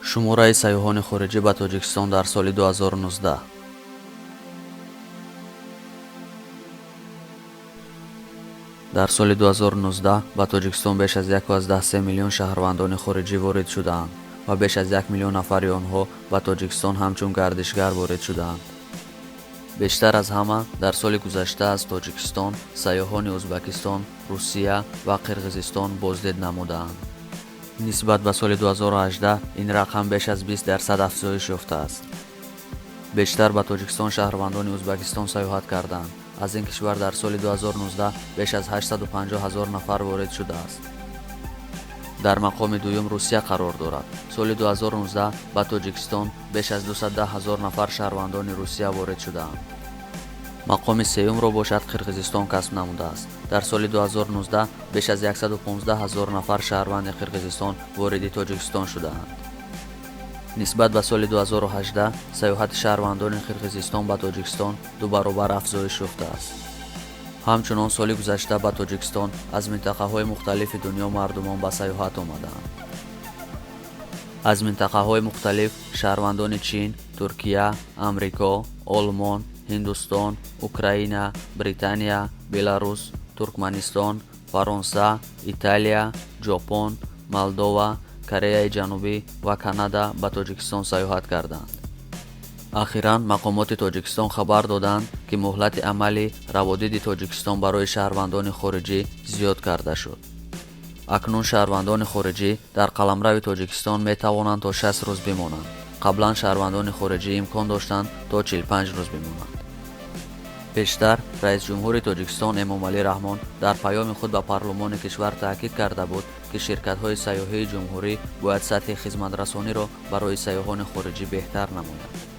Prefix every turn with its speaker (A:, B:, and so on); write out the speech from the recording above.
A: Шумораи сайёҳони хориҷӣ ба Тоҷикистон дар соли 2019. Дар соли 2019 ба Тоҷикистон беш аз 1,3 миллион шаҳрвандони хориҷӣ ворид шудаанд ва беш аз 1 миллион нафари онҳо ба Тоҷикистон ҳамчун гардишгар ворид шудаанд. Бештар аз ҳама дар соли гузашта аз Тоҷикистон сайёҳони Ӯзбекистон, Русия ва Қирғизистон боздид намудаанд. Нисбат ба соли 2018 ин рақам беш аз 20% афзоиш ёфтааст. Бештар ба Тоҷикистон шаҳрвандони Ӯзбекистон сайёҳат карданд. Аз ин кишвар дар соли 2019 беш аз 850 ҳазор нафар ворид шудааст. Дар мақоми дуюм Русия қарор дорад. Соли 2019 ба Тоҷикистон беш аз 210 ҳазор нафар шаҳрвандони Русия ворид шудаанд. Мақоми сеюмро бошад Қирғизистон касб намудааст. Дар соли 2019 беш аз 115 ҳазор нафар шаҳрванди Қирғизистон вориди Тоҷикистон шудаанд. Нисбат ба соли 2018 сайёҳати шаҳрвандони Қирғизистон ба Тоҷикистон ду баробар афзоиш ёфтааст. Ҳамчунон соли гузашта ба Тоҷикистон аз минтақаҳои мухталифи дунё мардумон ба сайёҳат омадаанд. Аз минтақаҳои мухталиф шаҳрвандони Чин, Туркия, Амрико, Олмон, Ҳиндустон, Украина, Британия, Беларус, Туркманистон, Фаронса, Италия, Ҷопон, Молдова, Кореяи Ҷанубӣ ва Канада ба Тоҷикистон сайёҳат карданд. Ахиран мақомоти Тоҷикистон хабар доданд, ки муҳлати амали раводиди Тоҷикистон барои шаҳрвандони хориҷӣ зиёд карда шуд. Акнун шаҳрвандони хориҷӣ дар қаламрави Тоҷикистон метавонанд то 60 рӯз бимонанд. Қаблан шаҳрвандони хориҷӣ имкон доштанд то 45 рӯз бимонанд. Пештар раисҷумҳури Тоҷикистон Эмомалӣ Раҳмон дар паёми худ ба парлумони кишвар таъкид карда буд, ки ширкатҳои сайёҳии ҷумҳурӣ бояд сатҳи хизматрасониро барои сайёҳони хориҷӣ беҳтар намоянд.